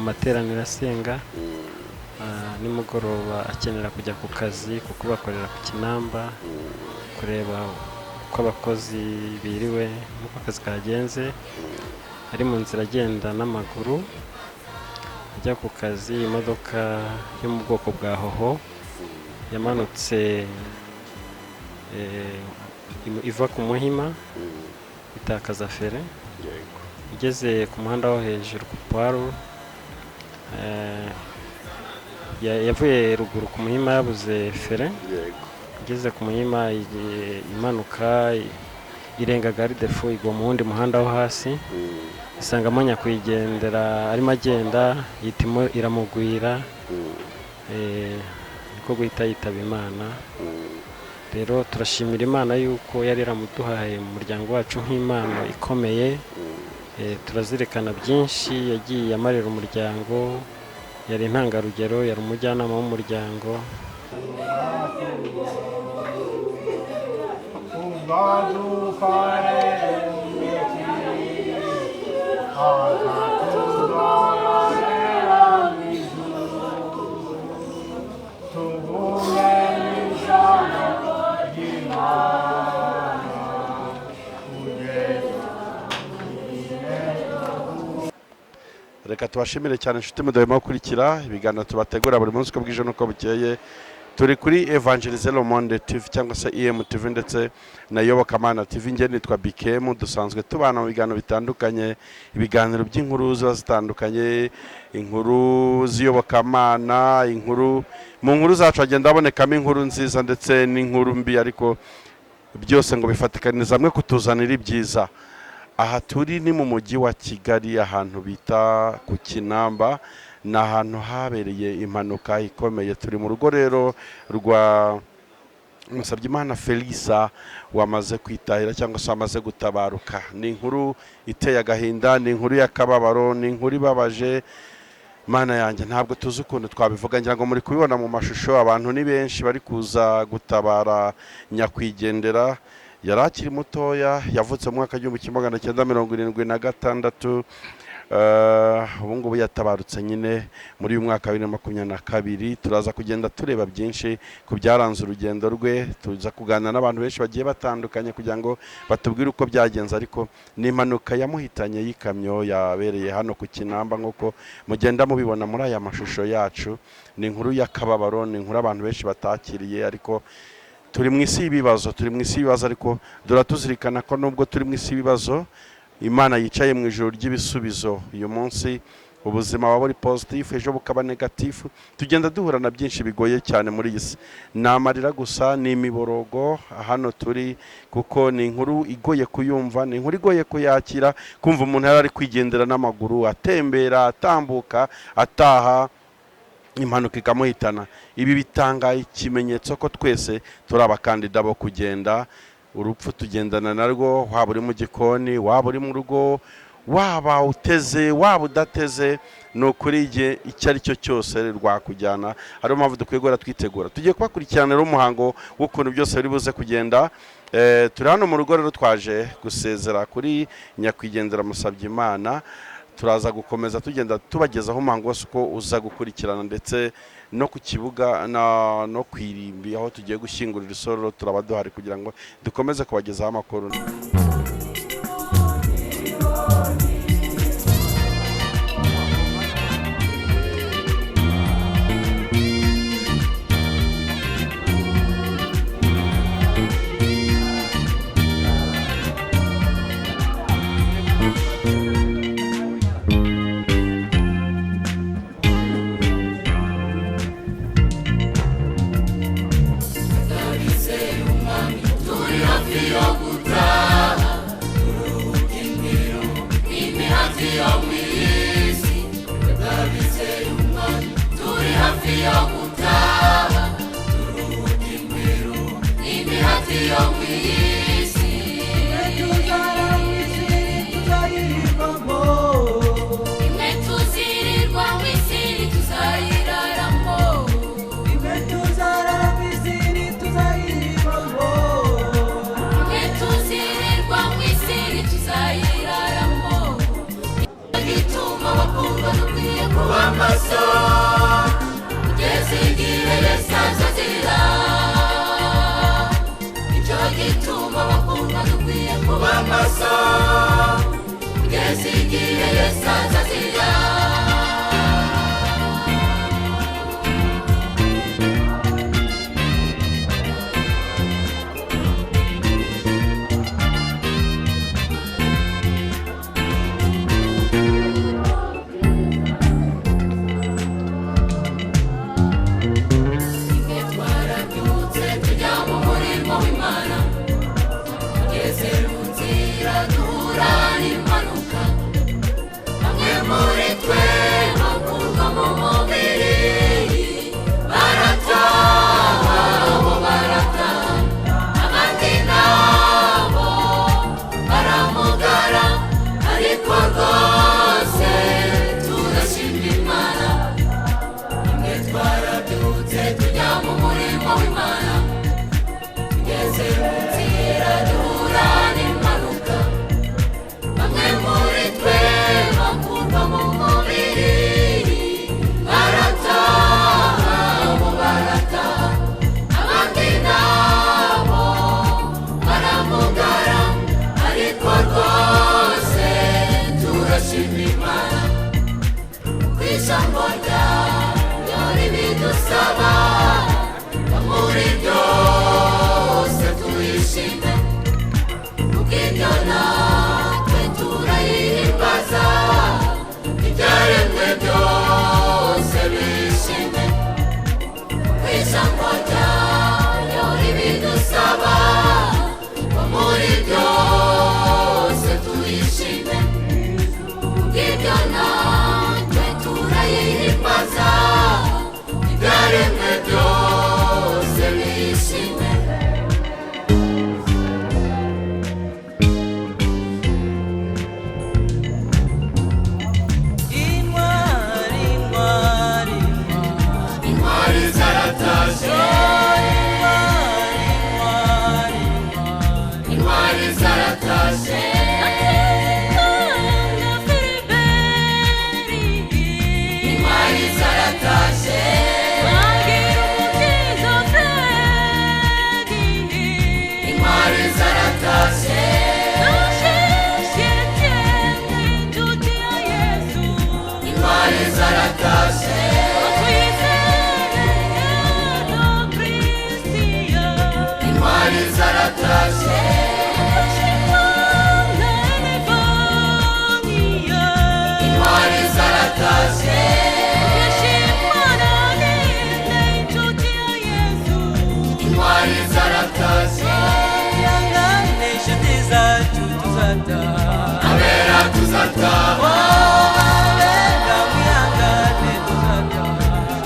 materaniro asenga. Nimugoroba akenera kujya ku kazi kuko bakorera ku Kinamba, kureba uko abakozi biriwe n'uko akazi kagenze. Ari mu nzira agenda n'amaguru ajya ku kazi, imodoka yo mu bwoko bwa Hoho yamanutse iva ku Muhima, itakaza feri. Igeze ku muhanda wo hejuru ku Puwaru, yavuye ruguru ku Muhima yabuze feri. Igeze ku Muhima imanuka irenga garde-fou, igwa mu wundi muhanda wo hasi, isangamo nyakwigendera arimo agenda, ihita iramugwira, niko guhita yitaba Imana. Rero turashimira Imana yuko yari yaramuduhaye mu muryango wacu nk'impano ikomeye. Turazirikana byinshi yagiye amarira umuryango. Yari intangarugero, yari umujyanama w'umuryango. Reka tubashimire cyane inshuti mudahwema gukurikira ibiganiro tubategura buri munsi uko bwije n'uko bukeye. Turi kuri Evangelize Le Monde TV cyangwa se EMTV ndetse na Iyobokamana TV. Njye nitwa Bikemu, dusanzwe tubana mu biganiro bitandukanye, ibiganiro by'inkuru ziba zitandukanye, inkuru z'iyobokamana, inkuru mu nkuru zacu hagenda habonekamo inkuru nziza ndetse n'inkuru mbi, ariko byose ngo bifatikaniza hamwe kutuzanira ibyiza. Aha turi ni mu mujyi wa Kigali, ahantu bita ku Kinamba. Ni ahantu habereye impanuka ikomeye. Turi mu rugo rero rwa Musabyimana Felisa wamaze kwitahira cyangwa se wamaze gutabaruka. Ni inkuru iteye agahinda, ni inkuru y'akababaro, ni inkuru ibabaje. Mana yanjye, ntabwo tuzi ukuntu twabivuga. Ngira ngo muri kubibona mu mashusho, abantu ni benshi bari kuza gutabara nyakwigendera. Yari akiri mutoya, yavutse mu mwaka w'1976. Ubu ngubu yatabarutse nyine muri uyu mwaka wa 2022. Turaza kugenda tureba byinshi ku byaranze urugendo rwe, tuza kuganira n'abantu benshi bagiye batandukanye kugira ngo batubwire uko byagenze. Ariko ni impanuka yamuhitanye y'ikamyo yabereye hano ku Kinamba, nk'uko mugenda mubibona muri aya mashusho yacu. Ni inkuru y'akababaro, ni inkuru abantu benshi batakiriye, ariko turi mu isi y'ibibazo, turi mu isi y'ibibazo. Ariko dore tuzirikana ko nubwo turi mu isi y'ibibazo, Imana yicaye mu ijuru ry'ibisubizo. Uyu munsi ubuzima buba buri positif, ejo bukaba négatif. Tugenda duhura na byinshi bigoye cyane muri iyi si. Ni amarira gusa, ni imiborogo hano turi, kuko ni inkuru igoye kuyumva, ni inkuru igoye kuyakira, kumva umuntu yari ari kwigendera n'amaguru, atembera, atambuka, ataha, impanuka ikamuhitana. Ibi bitanga ikimenyetso ko twese turi abakandida bo kugenda. Urupfu tugendana narwo, waba uri mu gikoni, waba uri mu rugo, waba uteze, waba udateze, ni ukuri igihe icyo ari cyo cyose rwakujyana. Ariyo mpamvu dukwiye guhora twitegura. Tugiye kubakurikiranira umuhango w'ukuntu byose biri buze kugenda. Turi hano mu rugo rero, twaje gusezera kuri nyakwigendera Musabyimana. Turaza gukomeza tugenda tubagezaho umuhango wose uko uza gukurikirana, ndetse no ku kibuga no ku irimbi aho tugiye gushyingurira isororo turaba duhari kugira ngo dukomeze kubagezaho amakuru. Turi hafi yo gutaha. Kuba maso kugeza igihe Yesu azazira. Nicyo gituma bakundwa dukwiye kuba maso kugeza igihe Yesu azazira. Twarabyutse tujya mu murimo w'Imana, tugeze mu nzira duhura n'impanuka. Bamwe muri twe bakurwa mu mubiri barataha, bo barataha, abandi nabo baramugara, ariko rwose turashima Imana. Rimwe twarabyutse tujya mu murimo w'Imana, tugeze mu nzira duhura n'impanuka. Bamwe muri twe bakurwa mu mubiri barataha, bo barataha, abandi nabo baramugara, ariko rwose turashima Imana. Ku ijambo ryayo ribidusaba, muri byose tuyishime, kubw'ibyo natwe turayihimbaza, ibyaremwe byose bishime. Ku ijambo ryayo ribidusaba, muri byose tuyishime, kubw'ibyo natwe turayihimbaza, ibyaremwe byose bishime. Intwari, intwari, Intwari zaratashye, intwari, intwari, intwari zaratashye, intwari zaratashye, intwari zaratashye, intwari zaratashye, intwari zaratashye, intwari zaratashye, intwari zaratashye. Ihangane inshuti zacu tuzataha, Abera tuzataha, abera mwihangane tuzataha,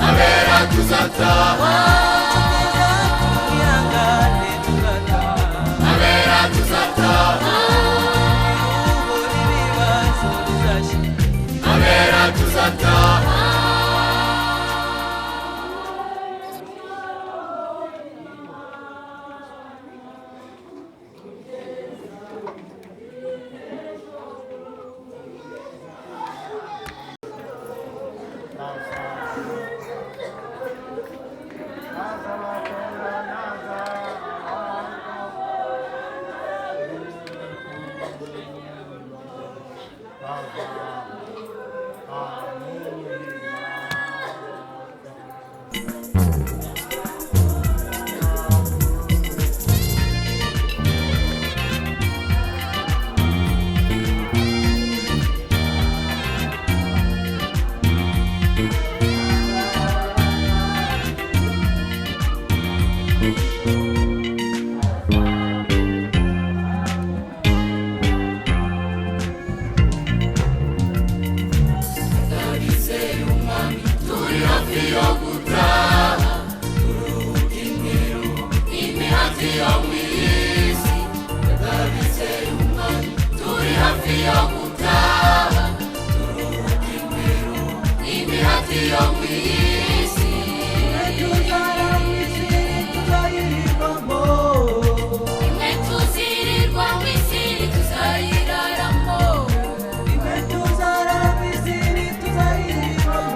abera tuzataha, inshuti zacu mwihangane tuzataha, abera tuzataha, ubu n'ibibazo bizashira. abera tuzataha. Imwe tuzirirwa mu isi tuzayiraramo. Imwe tuzarara mu isi ntituzayirwamo.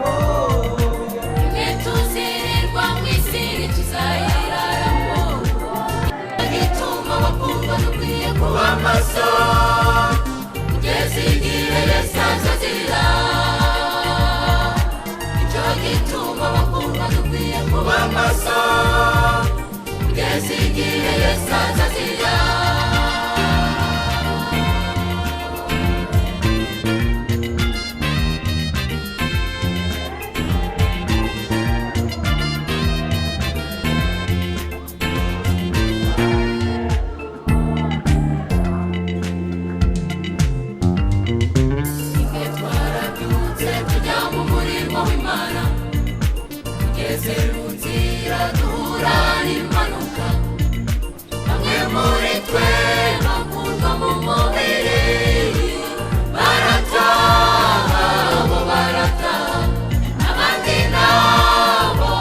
Igihe Yesu azazira. Rimwe twarabyutse tujya mu murimo w'Imana, tugeze mu nzira duhura n'impanuka. Bamwe muri twe bakurwa mu mubiri, barataha, bo barataha, abandi nabo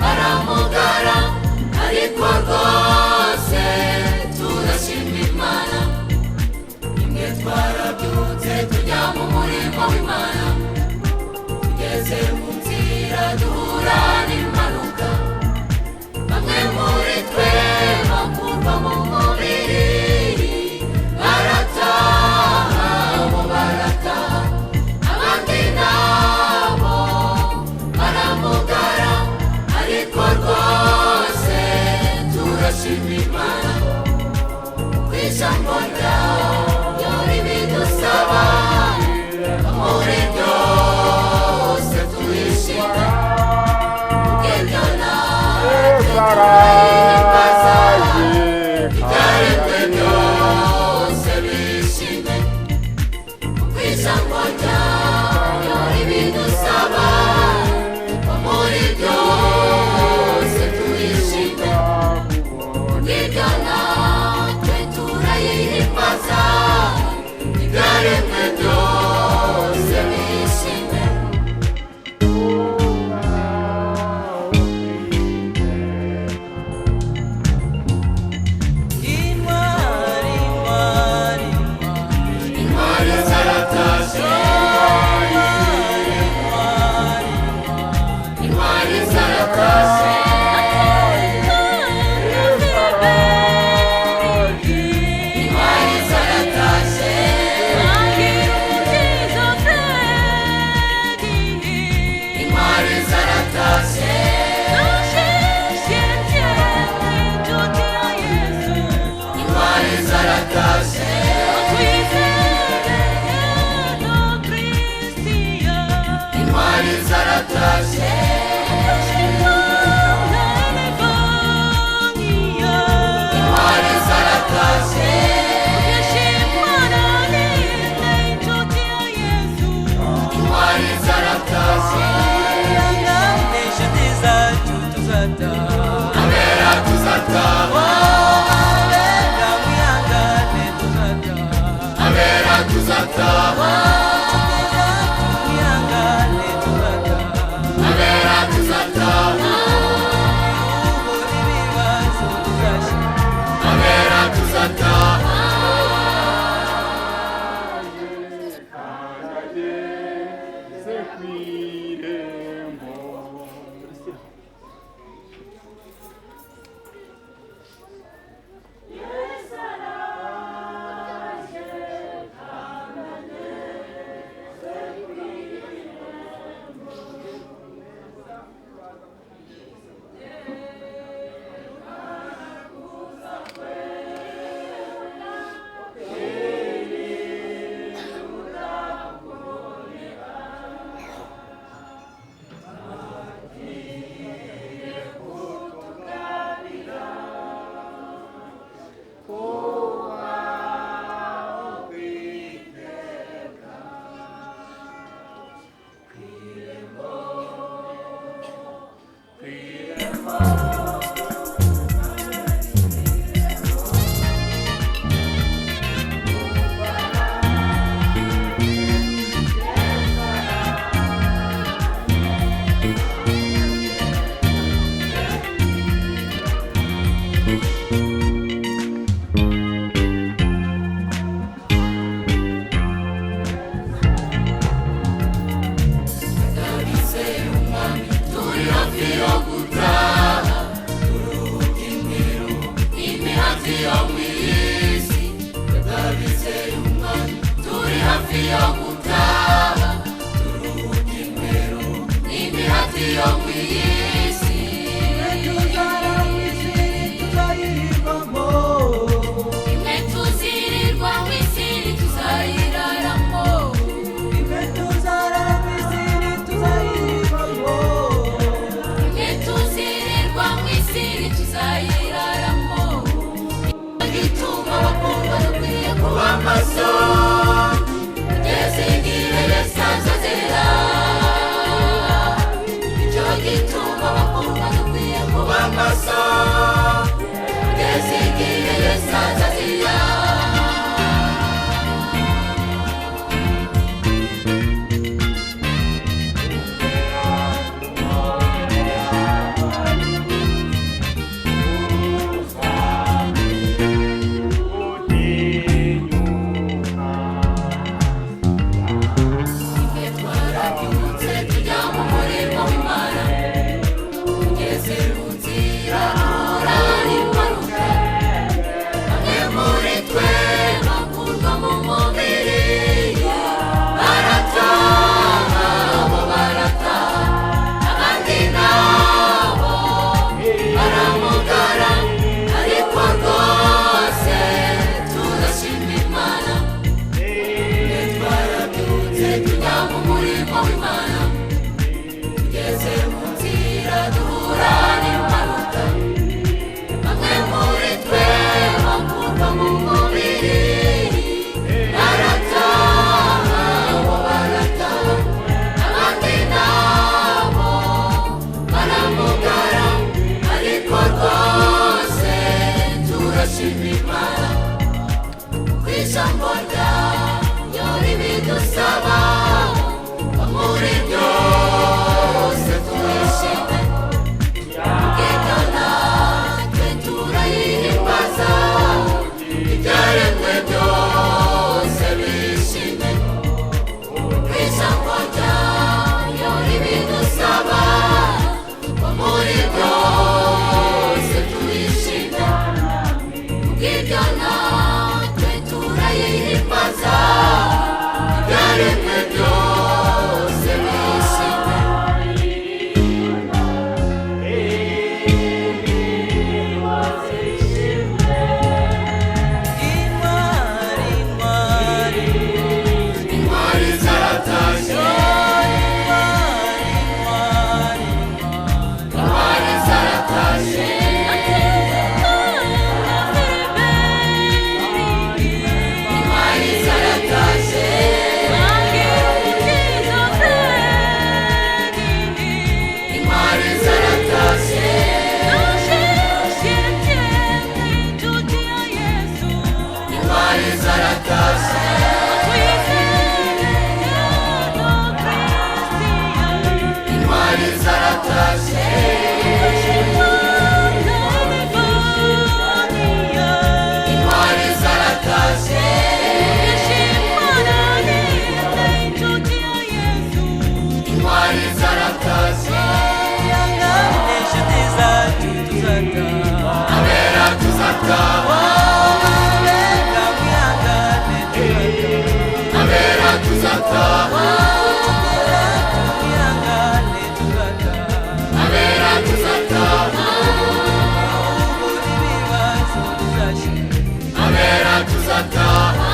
baramugara, ariko rwose turashima Imana. Rimwe twarabyutse tujya mu murimo w'Imana, tugeze mu nzira duhura n'impanuka. Bamwe muri twe bakurwa mu mubiri, barataha, bo barataha, abandi nabo baramugara, ariko rwose turashima Imana. Ku ijambo ryayo ribidusaba, muri byose turishima, kubw'ibyo natwe turahimbaza, ibyaremwe byose bishime. Ku ijambo ryayo ribidusaba, muri byose turishime, kubw'ibyo natwe turayihimbaza, ibyaremwe byose bishime. Intwari, intwari, intwari, Intwari zaratashye, intwari, intwari zaratashye, intwari zaratashye, intwari zaratashye, intwari zaratashye, intwari zaratashye, intwari zaratashye, intwari zaratashye. Mwihangane inshuti zacu tuzataha. Abera tuzataha, Abera mwihangane tuzataha. abera tuzataha, Inshuti zacu mwihangane tuzataha. abera tuzataha, Ubura ibibazo tuzashira. abera tuzataha. Yo gutaha turuhuka imperu n'imihati yo mu isi. Tuzara mu isi. tuzataha, Abera mwihangane tuzataha. abera tuzataha, Mwihangane tuzataha. abera tuzataha, Ubura ibibazo bizashira. abera tuzataha.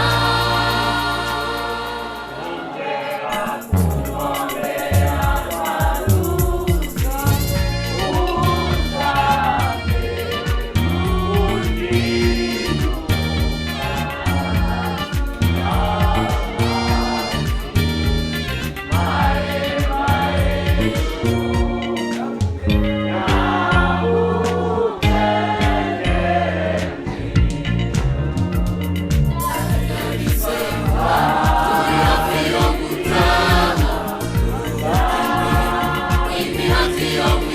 Imihati yo mu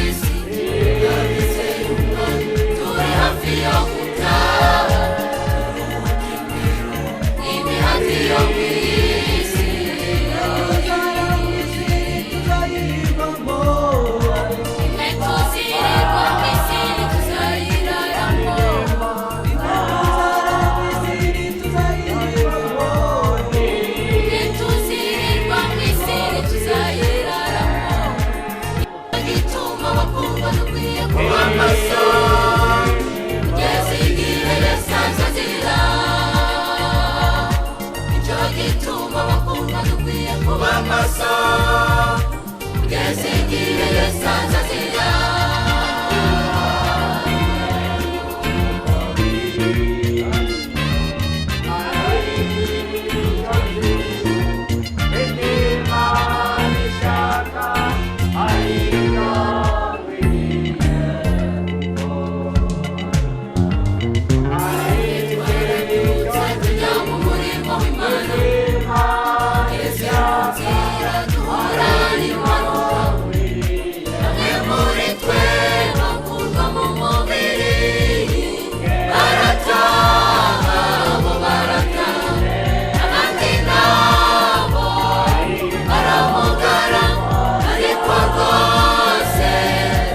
isi, turi hafi yo gutaha. Imihati yo mu isi, imwe tuzirirwa mu isi ntituzayiraramo. Imwe tuzirirwa mu isi ntituzayiraramo. Igituma bakundwa dukwiye kuba maso kugeza igihe Yesu azazira. Nicyo gituma bakundwa dukwiye kuba maso kugeza igihe Yesu azazira. Tujya mu murimo w'Imana, tugeze mu nzira duhura n'impanuka. Bamwe muri twe bakurwa mu mubiri, barataha, abo barataha. Abandi nabo baramugara, ariko rwose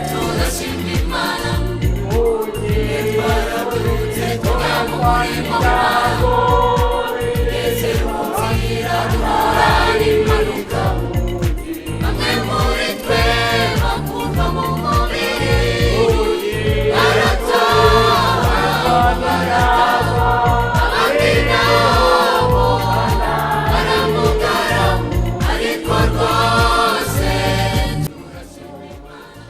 turashima Imana. Twarabyutse tujya mu murimo w'Imana, tugeze mu nzira duhura n'impanuka. Bamwe muri twe bakurwa mu mubiri, barataha, barataha. Abandi nabo baramugara, ariko rwose turashima Imana.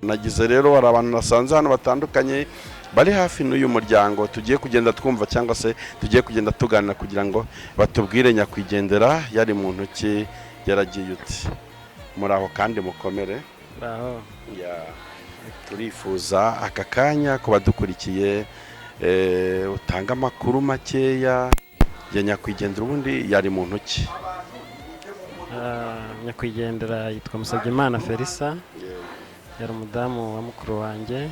Nagize rero hari abantu nasanze hano batandukanye bari hafi n'uyu muryango tugiye kugenda twumva cyangwa se tugiye kugenda tuganira kugira ngo batubwire nyakwigendera yari mu ntoki yaragiye uti muri aho kandi mukomere. Aho. Ya, turifuza aka kanya ku badukurikiye, utanga amakuru makeya ya nyakwigendera ubundi yari mu ntoki. Nyakwigendera yitwa Musabyimana Felisa, yari umudamu wa mukuru wanjye.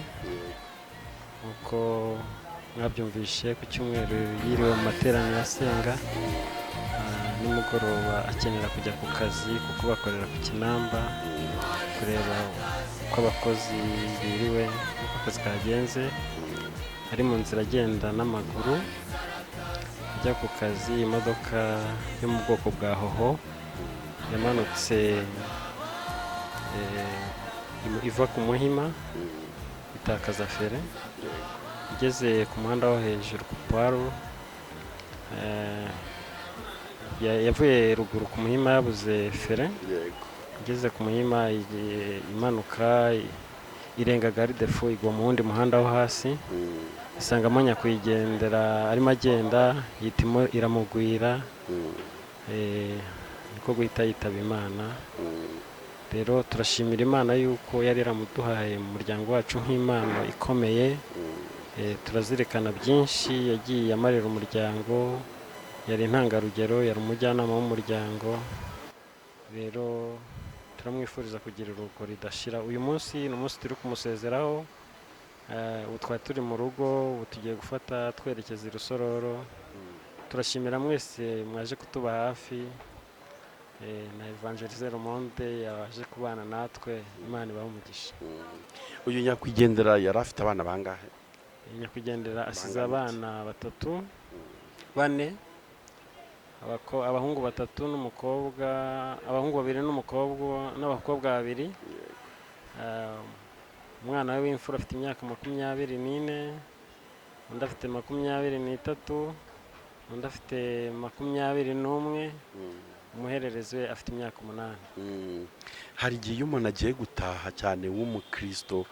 Nk'uko mwabyumvishe, ku cyumweru yiriwe mu materaniro asenga, nimugoroba akenera kujya ku kazi kuko bakorera ku Kinamba, kureba uko abakozi biriwe uko akazi kagenze. Ari mu nzira agenda n'amaguru ajya ku kazi, imodoka yo mu bwoko bwa hoho yamanutse iva ku Muhima itakaza feri, igeze ku muhanda wo hejuru ku Puwaru, yavuye ruguru ku Muhima yabuze feri, igeze ku Muhima imanuka Irenga garde-fou, igwa mu wundi muhanda wo hasi, isangamo nyakwigendera arimo agenda, ihita iramugwira. Niko guhita yitaba Imana. Rero turashimira Imana yuko yari yaramuduhaye mu muryango wacu nk'impano ikomeye. Turazirikana byinshi yagiye amarira umuryango. Yari intangarugero, yari umujyanama w'umuryango. Rero turamwifuriza kugira iruhuko ridashira. Uyu munsi ni umunsi turi kumusezeraho. Ubu twari turi mu rugo, ubu tugiye gufata twerekeza i Rusororo. Turashimira mwese mwaje kutuba hafi, na Évangéliser le Monde yaje kubana natwe. Imana ibahe umugisha. Uyu nyakwigendera yari afite abana bangahe? Nyakwigendera asize Bangana iki? abana batatu, bane, abahungu batatu n'umukobwa, abahungu babiri n'umukobwa n'abakobwa babiri. Umwana we w'imfura afite imyaka 24, undi afite 23, undi afite 21, umuhererezi we afite imyaka 8. Hari igihe iyo umuntu agiye gutaha, cyane w'umukristo,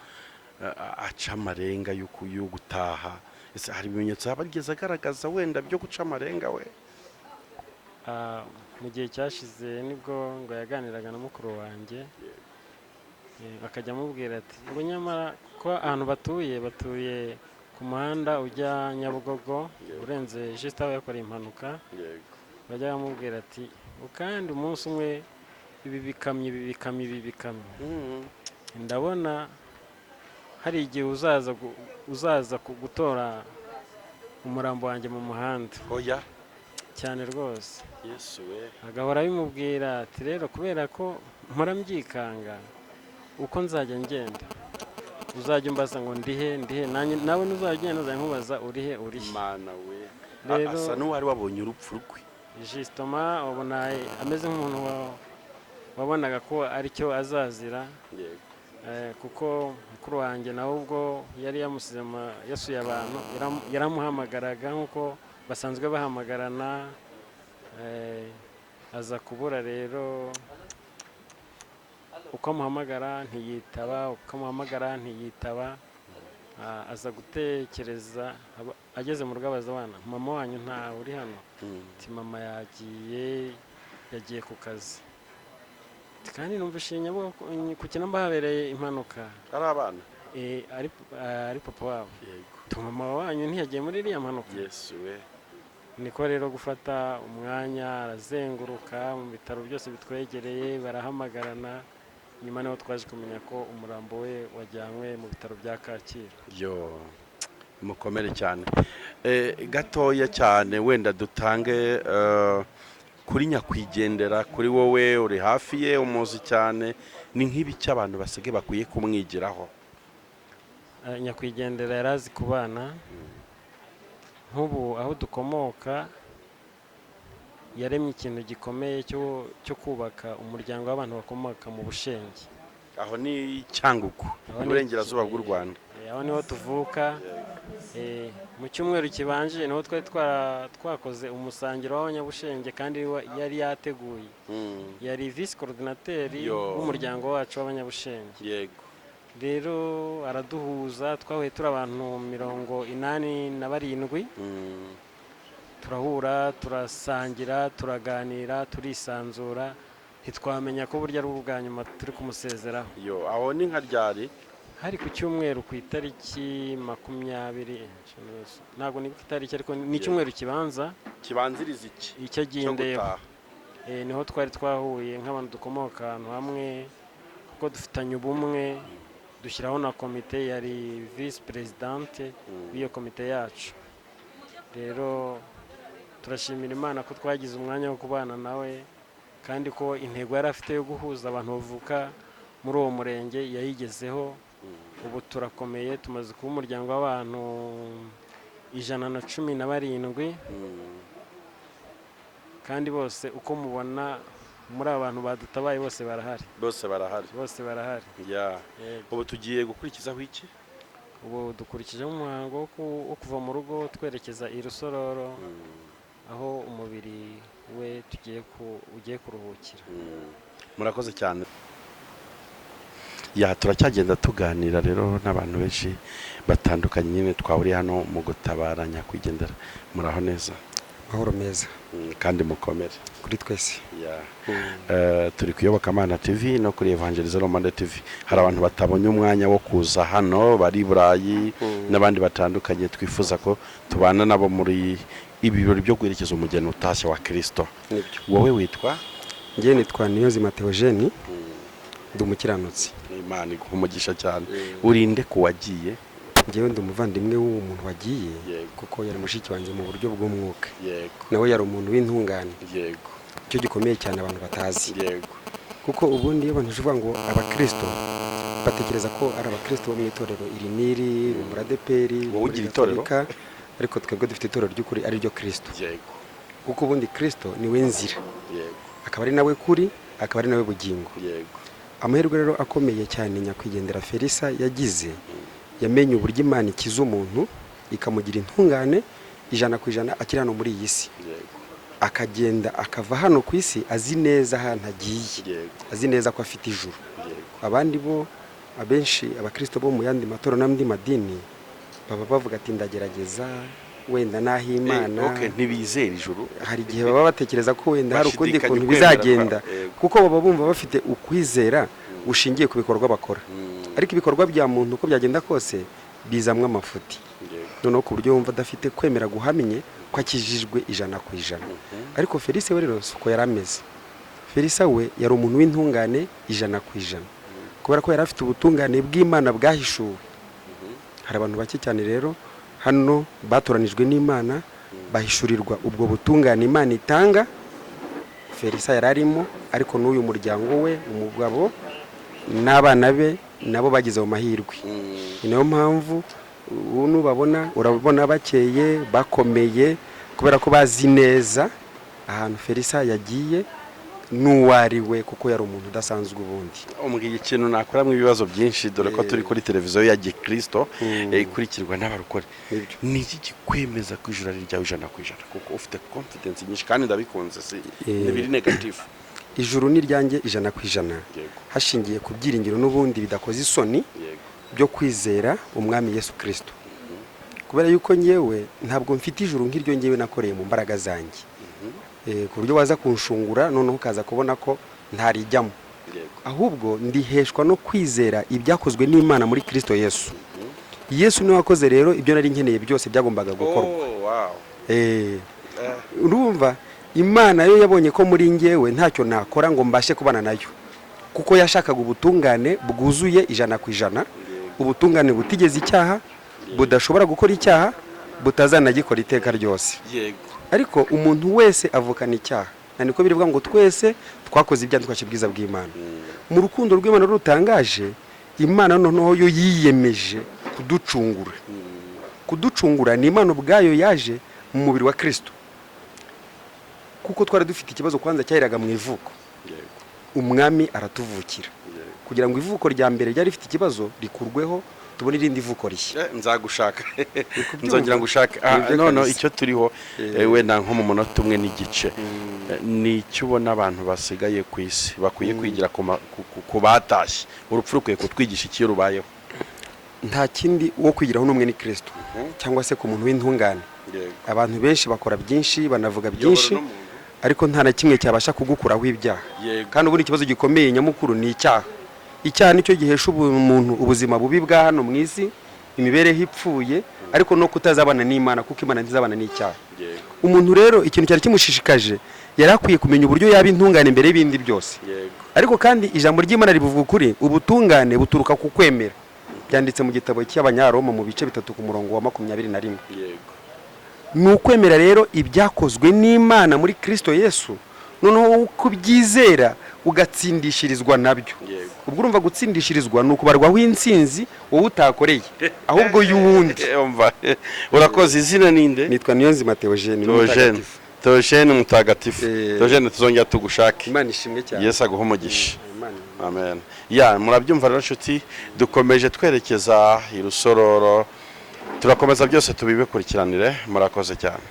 aca amarenga yo gutaha. Ese hari ibimenyetso yaba ageze agaragaza wenda byo guca amarenga we? Mu gihe cyashize nibwo ngo yaganiraga na mukuru wanjye, akajya amubwira ati ngo nyamara ko ahantu batuye ku muhanda ujya Nyabugogo, urenze juste aho yakoreye impanuka, bajya bamubwira ati ngo kandi umunsi umwe ibi bikamyo, ibi bikamyo, ibi bikamyo, ndabona hari igihe uzaza gutora umurambo wanjye mu muhanda. Oya. Cyane rwose. Yesu we! Agahora abimubwira ati rero kubera ko mpora mbyikanga, uko nzajya ngenda uzajya umbaza ngo ndihe, ndihe, nanjye nawe ntuzajya ugenda uzajya nkubaza urihe, urihe. Mana we! Rero Asa n'uwari wabonye urupfu rwe. Justement, ubona ameze nk'umuntu wabonaga ko aricyo azazira. Kuko mukuru wanjye nawe ubwo yari yamusize yasuye abantu, yaramuhamagaraga nk'uko basanzwe bahamagarana, aza kubura. Rero uko amuhamagara ntiyitaba, uko amuhamagara ntiyitaba. Aza gutekereza, ageze mu rugo abaza abana: "Mama wanyu ntawe uri hano?" Ati: "Mama yagiye ku kazi." Ati: "Kandi numvise Nyabugogo ku Kinamba habereye impanuka." Ari abana. Ari papa wabo. Ati: "Mama wanyu ntiyagiye muri iriya mpanuka?" Yesu we! Niko rero gufata umwanya arazenguruka mu bitaro byose bitwegereye, barahamagarana. Nyuma niho twaje kumenya ko umurambo we wajyanywe mu bitaro bya Kacyiru. Yo, mukomere cyane. Gatoya cyane wenda dutange kuri nyakwigendera, kuri wowe uri hafi ye, umuzi cyane, ni nk'ibiki abantu basigaye bakwiye kumwigiraho? Nyakwigendera yari azi kubana. Nk'ubu aho dukomoka yaremye ikintu gikomeye cyo kubaka umuryango w'abantu bakomoka mu Bushenge. Aho ni Cyangugu? Aho ni Iburengerazuba bw'u Rwanda. Aho niho tuvuka. Mu cyumweru kibanje niho twari twakoze umusangiro w'Abanyabushenge, kandi yari yateguye, yari vice coordinateur w'umuryango wacu w'Abanyabushenge. Rero araduhuza, twahuye turi abantu 87. Turahura, turasangira, turaganira, turisanzura, ntitwamenya ko burya ari ubwa nyuma turi kumusezeraho. Yo, aho ni nka ryari? Hari ku cyumweru ku itariki 20, ntabwo nibuka itariki, ariko ni icyumweru kibanza. Kibanziriza iki? Icyo Cyo agiye. gutaha. Niho twari twahuye nk'abantu dukomoka ahantu hamwe, kuko dufitanye ubumwe, dushyiraho na komite, yari vice présidente w'iyo komite yacu. Rero turashimira Imana ko twagize umwanya wo kubana nawe, kandi ko intego yari afite yo guhuza abantu bavuka muri uwo murenge yayigezeho. Ubu turakomeye, tumaze kuba umuryango w'abantu 117, kandi bose uko mubona muri aba bantu badutabaye bose barahari. Bose barahari. Bose barahari. Ya. Yego. Ubu tugiye gukurikizaho iki? Ubu dukurikijeho umuhango wo kuva mu rugo twerekeza i Rusororo, aho umubiri we tugiye ugiye kuruhukira. Murakoze cyane. Ya, turacyagenda tuganira rero n'abantu benshi batandukanye nyine twahuriye hano mu gutabara nyakwigendera. Muraho neza? Mahoro meza. Kandi mukomere. Kuri twese. Ya. Turi ku Iyobokamana TV no kuri Evangelize Romande TV. Hari abantu batabonye umwanya wo kuza hano, bari i Burayi n'abandi batandukanye, twifuza ko tubana nabo muri ibi birori byo guherekeza umugeni utashye wa Kirisito. Nibyo. Wowe witwa? Ngewe nitwa Niyonzima Theogene, ndi umukiranutsi. Imana iguha umugisha cyane. Urinde ku wagiye? Ngewe ndi umuvandimwe w'uwo muntu wagiye, kuko yari mushiki wanjye mu buryo bw'umwuka. Nawe yari umuntu w'intungane. Icyo gikomeye cyane abantu batazi, kuko ubundi iyo abantu bavuga ngo abakirisito, batekereza ko ari abakirisito bo mu itorero iri n'iri, muri ADEPR, Wowe muri ugira itorero? Gatolika, ariko twebwe dufite itorero ry'ukuri, ari ryo Kirisito, kuko ubundi Kirisito niwe nzira, akaba ari nawe kuri, akaba ari nawe bugingo. Amahirwe rero akomeye cyane nyakwigendera Felisa yagize, yamenye uburyo Imana ikiza umuntu ikamugira intungane 100% akiri hano muri iyi si, akagenda akava hano ku isi azi neza ahantu agiye, azi neza ko afite ijuru. Abandi bo abenshi, abakirisito bo mu yandi matorero n'andi madini, baba bavuga ati: "Ndagerageza wenda n'aho Imana." Okay, ntibizera ijuru. Hari igihe baba batekereza ko wenda hari ukundi Bashidikanya kuntu ukwemera bizagenda, kuko baba bumva bafite ukwizera gushingiye ku bikorwa bakora, ariko ibikorwa bya muntu uko byagenda kose bizamwo amafuti, noneho ku buryo wumva adafite kwemera guhamye ko akijijwe 100%. Ariko Felise we rero si uko yari ameze. Felisa we yari umuntu w'intungane 100%, kubera ko yari afite ubutungane bw'Imana bwahishuwe. Hari abantu bake cyane rero hano batoranijwe n'Imana, bahishurirwa ubwo butungane Imana itanga. Felisa yari arimo, ariko n'uyu muryango we, umugabo n'abana be, nabo bagize mu mahirwe. Ni nayo mpamvu ubu nubabona urabona bakeye, bakomeye, kubera ko bazi neza ahantu Felisa yagiye n'uwari we, kuko yari umuntu udasanzwe ubundi. Umbwiye ikintu nakoramo ibibazo byinshi, dore ko turi kuri televiziyo ya Gikristo, ikurikirwa n'abarokore. Nibyo. Ni iki kikwemeza ko ijuru ari iryawe 100%? Kuko ufite confidence nyinshi kandi ndabikunze, si ntibiri negative. Ijuru ni iryanjye 100%, hashingiye ku byiringiro n'ubundi bidakoze isoni byo kwizera Umwami Yesu Kirisito, kubera yuko ngewe ntabwo mfite ijuru nk'iryo ngewe nakoreye mu mbaraga zanjye, ku buryo waza kunshungura noneho ukaza kubona ko ntarijyamo, ahubwo ndiheshwa no kwizera ibyakozwe n'Imana muri Kirisito Yesu. Yesu niwe wakoze rero ibyo nari nkeneye byose byagombaga gukorwa. Oh, wow. Urumva Imana yo yabonye ko muri ngewe ntacyo nakora ngo mbashe kubana nayo, kuko yashakaga ubutungane bwuzuye 100%, ubutungane butigeze icyaha, budashobora gukora icyaha, butazanagikora iteka ryose. Ariko umuntu wese avukana icyaha, na niko birivuga ngo twese twakoze ibyaha twashe ubwiza bw'Imana. Mu rukundo rw'Imana rutangaje, Imana noneho yo yiyemeje kuducungura. Kuducungura ni Imana ubwayo yaje mu mubiri wa Kirisito, kuko twari dufite ikibazo kwanza cyaheraga mu ivuko. Umwami aratuvukira kugira ngo ivuko rya mbere ryari rifite ikibazo rikurweho, tubone irindi vuko rishya. Nzagushaka. Kubyumva. Nzongera ngushake. Nibyo None kabisa. icyo turiho, wenda nko mu munota umwe n'igice, ni icyo ubona abantu basigaye ku isi bakwiye kwigira ku batashye. Urupfu rukwiye kutwigisha iki iyo rubayeho? Nta kindi wo kwigiraho n'umwe, ni Kirisito, cyangwa se ku muntu w'intungane. Abantu benshi bakora byinshi, banavuga byinshi, Yobora n'umuntu. ariko nta na kimwe cyabasha kugukuraho ibyaha. Kandi ubundi ikibazo gikomeye nyamukuru ni icyaha. Icyaha nicyo gihesha umuntu ubuzima bubi bwa hano mu isi, imibereho ipfuye, ariko no kutazabana n'Imana, kuko Imana ntizabana n'icyaha. Umuntu rero ikintu cyari kimushishikaje, yari akwiye kumenya uburyo yaba intungane mbere y'ibindi byose. Ariko kandi ijambo ry'Imana ribivuga ukuri: ubutungane buturuka ku kwemera. Byanditse mu gitabo cy'Abanyaroma mu bice 3 ku murongo wa 21. Ni ukwemera rero ibyakozwe n'Imana muri Kirisito Yesu, noneho uko ubyizera ugatsindishirizwa nabyo. Ubwo urumva gutsindishirizwa ni ukubarwaho intsinzi wowe utakoreye, ahubwo y'uwundi. Umva, urakoze. Izina ninde? Nitwa Niyonzima Theogene. Theogene. Mutagatifu. Theogene mutagatifu. Theogene, tuzongera tugushake. Imana ishimwe cyane. Yesu aguhe umugisha. Imana. Amen. Ya, murabyumva rero nshuti, dukomeje twerekeza i Rusororo, turakomeza byose tubibikurikiranire. Murakoze cyane.